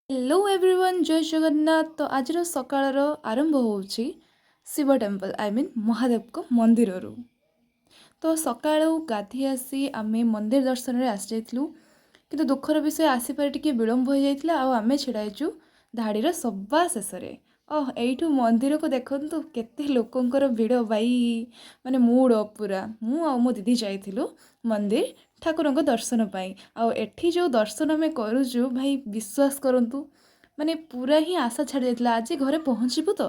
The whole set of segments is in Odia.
ହ୍ୟାଲୋ ଏଭ୍ରିୱାନ୍, ଜୟ ଜଗନ୍ନାଥ। ତ ଆଜିର ସକାଳର ଆରମ୍ଭ ହେଉଛି ଶିବ ଟେମ୍ପଲ୍, I mean ମହାଦେବଙ୍କ ମନ୍ଦିରରୁ। ତ ସକାଳୁ ଗାଧୋଇ ଆସି ଆମେ ମନ୍ଦିର ଦର୍ଶନରେ ଆସିଯାଇଥିଲୁ, କିନ୍ତୁ ଦୁଃଖର ବିଷୟ, ଆସିପାରି ଟିକେ ବିଳମ୍ବ ହୋଇଯାଇଥିଲା ଆଉ ଆମେ ଛିଡ଼ା ହେଇଛୁ ଧାଡ଼ିର ସବା ଶେଷରେ। ଓହ, ଏଇଠୁ ମନ୍ଦିରକୁ ଦେଖନ୍ତୁ, କେତେ ଲୋକଙ୍କର ଭିଡ଼ ଭାଇ, ମାନେ ମୁଡ଼ ଅଫ୍ ପୁରା। ମୁଁ ଆଉ ମୋ ଦିଦି ଯାଇଥିଲୁ ମନ୍ଦିର ଠାକୁରଙ୍କ ଦର୍ଶନ ପାଇଁ। ଆଉ ଏଠି ଯେଉଁ ଦର୍ଶନ ଆମେ କରୁଛୁ ଭାଇ, ବିଶ୍ୱାସ କରନ୍ତୁ, ମାନେ ପୁରା ହିଁ ଆଶା ଛାଡ଼ି ଯାଇଥିଲା, ଆଜି ଘରେ ପହଞ୍ଚିବୁ ତ।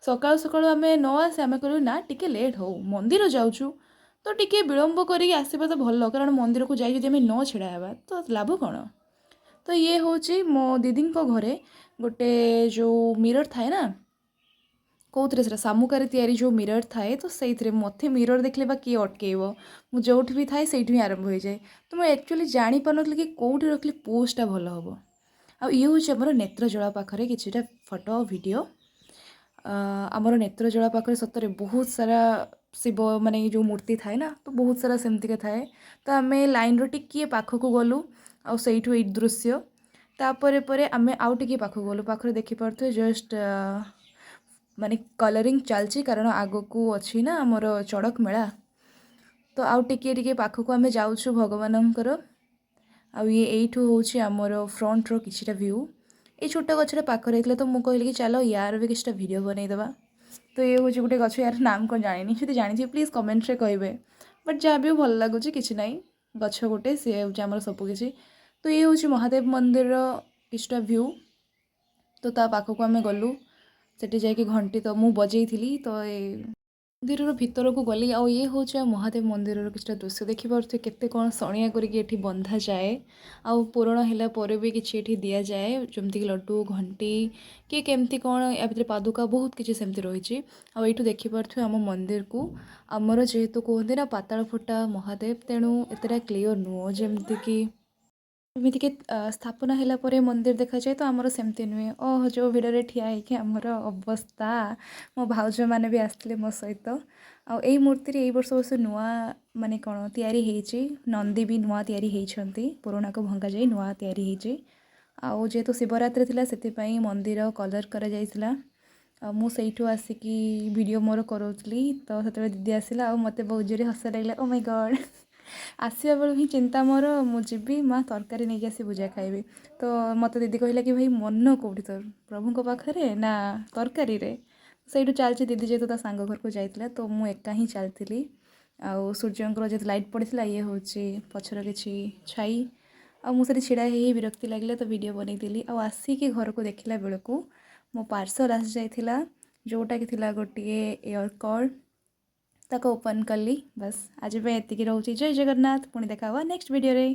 ସକାଳୁ ସକାଳୁ ଆମେ ନ ଆସି ଆମେ କହିଲୁ, ନା, ଟିକେ ଲେଟ୍ ହଉ, ମନ୍ଦିର ଯାଉଛୁ ତ ଟିକେ ବିଳମ୍ବ କରିକି ଆସିବା ତ ଭଲ, କାରଣ ମନ୍ଦିରକୁ ଯାଇ ଯଦି ଆମେ ନ ଛିଡ଼ା ହେବା ତ ଲାଭ କ'ଣ? ତ ଇଏ ହେଉଛି ମୋ ଦିଦିଙ୍କ ଘରେ ଗୋଟେ ଯେଉଁ ମିରର୍ ଥାଏ ନା, କେଉଁଥିରେ ସେଇଟା, ଶାମୁକାରେ ତିଆରି ଯେଉଁ ମିରର୍ ଥାଏ, ତ ସେଇଥିରେ। ମୋତେ ମିରର୍ ଦେଖିଲେ ବା କିଏ ଅଟକେଇବ? ମୁଁ ଯେଉଁଠି ବି ଥାଏ, ସେଇଠି ହିଁ ଆରମ୍ଭ ହୋଇଯାଏ। ତ ମୁଁ ଆକ୍ଚୁଆଲି ଜାଣିପାରୁନଥିଲି କି କେଉଁଠି ରଖିଲେ ପୋଜ୍ଟା ଭଲ ହେବ। ଆଉ ଇଏ ହେଉଛି ଆମର ନେତ୍ରଜଳା ପାଖରେ କିଛିଟା ଫଟୋ, ଭିଡ଼ିଓ। ଆମର ନେତ୍ରଜଳା ପାଖରେ ସତରେ ବହୁତ ସାରା ଶିବ, ମାନେ ଏଇ ଯେଉଁ ମୂର୍ତ୍ତି ଥାଏ ନା, ତ ବହୁତ ସାରା ସେମିତିକା ଥାଏ। ତ ଆମେ ଲାଇନ୍ର ଟିକିଏ ପାଖକୁ ଗଲୁ ଆଉ ସେଇଠୁ ଏଇ ଦୃଶ୍ୟ। ତାପରେ ପରେ ଆମେ ଆଉ ଟିକିଏ ପାଖକୁ ଗଲୁ। ପାଖରେ ଦେଖିପାରୁଥିବେ, ଜଷ୍ଟ ମାନେ କଲରିଂ ଚାଲିଛି, କାରଣ ଆଗକୁ ଅଛି ନା ଆମର ଚଡ଼କ ମେଳା। ତ ଆଉ ଟିକିଏ ଟିକିଏ ପାଖକୁ ଆମେ ଯାଉଛୁ ଭଗବାନଙ୍କର। ଆଉ ଇଏ ଏଇଠୁ ହେଉଛି ଆମର ଫ୍ରଣ୍ଟର କିଛିଟା ଭ୍ୟୁ। ଏଇ ଛୋଟ ଗଛଟା ପାଖରେ ହେଇଥିଲା, ତ ମୁଁ କହିଲି କି ଚାଲ, ୟାର ବି କିଛିଟା ଭିଡ଼ିଓ ବନେଇଦେବା। ତ ଇଏ ହେଉଛି ଗୋଟେ ଗଛ, ୟାର ନାମ କ'ଣ ଜାଣିନି। ଯଦି ଜାଣିଥିବେ, ପ୍ଲିଜ୍ କମେଣ୍ଟରେ କହିବେ। ବଟ୍ ଯାହା ବି ହଉ, ଭଲ ଲାଗୁଛି, କିଛି ନାହିଁ, ଗଛ ଗୋଟେ, ସିଏ ହେଉଛି ଆମର ସବୁକିଛି। ତ ଇଏ ହେଉଛି ମହାଦେବ ମନ୍ଦିରର କିଛିଟା ଭ୍ୟୁ। ତ ତା ପାଖକୁ ଆମେ ଗଲୁ, ସେଠି ଯାଇକି ଘଣ୍ଟି ତ ମୁଁ ବଜେଇଥିଲି। ତ ଏ ମନ୍ଦିରର ଭିତରକୁ ଗଲି ଆଉ ଇଏ ହେଉଛି ଆଉ ମହାଦେବ ମନ୍ଦିରର କିଛିଟା ଦୃଶ୍ୟ। ଦେଖିପାରୁଥିବେ, କେତେ କ'ଣ ସଣିଆ କରିକି ଏଠି ବନ୍ଧାଯାଏ ଆଉ ପୂରଣ ହେଲା ପରେ ବି କିଛି ଏଠି ଦିଆଯାଏ, ଯେମିତିକି ଲଡ଼ୁ, ଘଣ୍ଟି କି କେମିତି କ'ଣ, ୟା ଭିତରେ ପାଦୁକା, ବହୁତ କିଛି ସେମିତି ରହିଛି। ଆଉ ଏଇଠୁ ଦେଖିପାରୁଥିବେ ଆମ ମନ୍ଦିରକୁ। ଆମର ଯେହେତୁ କୁହନ୍ତି ନା ପାତାଳ ଫୁଟା ମହାଦେବ, ତେଣୁ ଏତେଟା କ୍ଲିଅର୍ ନୁହଁ। ଯେମିତିକି ସ୍ଥାପନା ହେଲା ପରେ ମନ୍ଦିର ଦେଖାଯାଏ, ତ ଆମର ସେମିତି ନୁହେଁ। ଓହ, ଯେଉଁ ଭିଡ଼ରେ ଠିଆ ହେଇକି ଆମର ଅବସ୍ଥା! ମୋ ଭାଉଜମାନେ ବି ଆସିଥିଲେ ମୋ ସହିତ। ଆଉ ଏଇ ମୂର୍ତ୍ତିରେ ଏଇ ବର୍ଷ ବର୍ଷ ନୂଆ, ମାନେ କ'ଣ, ତିଆରି ହେଇଛି। ନନ୍ଦୀ ବି ନୂଆ ତିଆରି ହେଇଛନ୍ତି, ପୁରୁଣାକୁ ଭଙ୍ଗାଯାଇ ନୂଆ ତିଆରି ହେଇଛି। ଆଉ ଯେହେତୁ ଶିବରାତ୍ରି ଥିଲା, ସେଥିପାଇଁ ମନ୍ଦିର କଲର୍ କରାଯାଇଥିଲା। ଆଉ ମୁଁ ସେଇଠୁ ଆସିକି ଭିଡ଼ିଓ ମୋର କରାଉଥିଲି, ତ ସେତେବେଳେ ଦିଦି ଆସିଲା ଆଉ ମୋତେ ବହୁତ ଜୋରେ ହସ ଲାଗିଲା। ଓ ମାଇ ଗଡ଼୍! ଆସିବା ବେଳୁ ହିଁ ଚିନ୍ତା ମୋର, ମୁଁ ଯିବି ମା ତରକାରୀ ନେଇକି ଆସି ପୂଜା ଖାଇବି। ତ ମୋତେ ଦିଦି କହିଲା କି, ଭାଇ, ମନ କେଉଁଠି ତୋର, ପ୍ରଭୁଙ୍କ ପାଖରେ ନା ତରକାରୀରେ? ସେଇଠୁ ଚାଲିଛି। ଦିଦି ଯେହେତୁ ତା ସାଙ୍ଗ ଘରକୁ ଯାଇଥିଲା, ତ ମୁଁ ଏକା ହିଁ ଚାଲିଥିଲି। ଆଉ ସୂର୍ଯ୍ୟଙ୍କର ଯେହେତୁ ଲାଇଟ୍ ପଡ଼ିଥିଲା, ଇଏ ହେଉଛି ପଛର କିଛି ଛାଇ। ଆଉ ମୁଁ ସେଠି ଛିଡ଼ା ହେଇ ହେଇ ବିରକ୍ତି ଲାଗିଲା, ତ ଭିଡ଼ିଓ ବନେଇଦେଲି। ଆଉ ଆସିକି ଘରକୁ ଦେଖିଲା ବେଳକୁ ମୋ ପାର୍ସଲ୍ ଆସିଯାଇଥିଲା, ଯେଉଁଟାକି ଥିଲା ଗୋଟିଏ ଏୟାର କର୍ଡ଼। ତାକୁ ଓପନ୍ କଲି। ବାସ୍, ଆଜି ପାଇଁ ଏତିକି ରହୁଛି। ଜୟ ଜଗନ୍ନାଥ, ପୁଣି ଦେଖା ହେବା ନେକ୍ସଟ ଭିଡ଼ିଓରେ।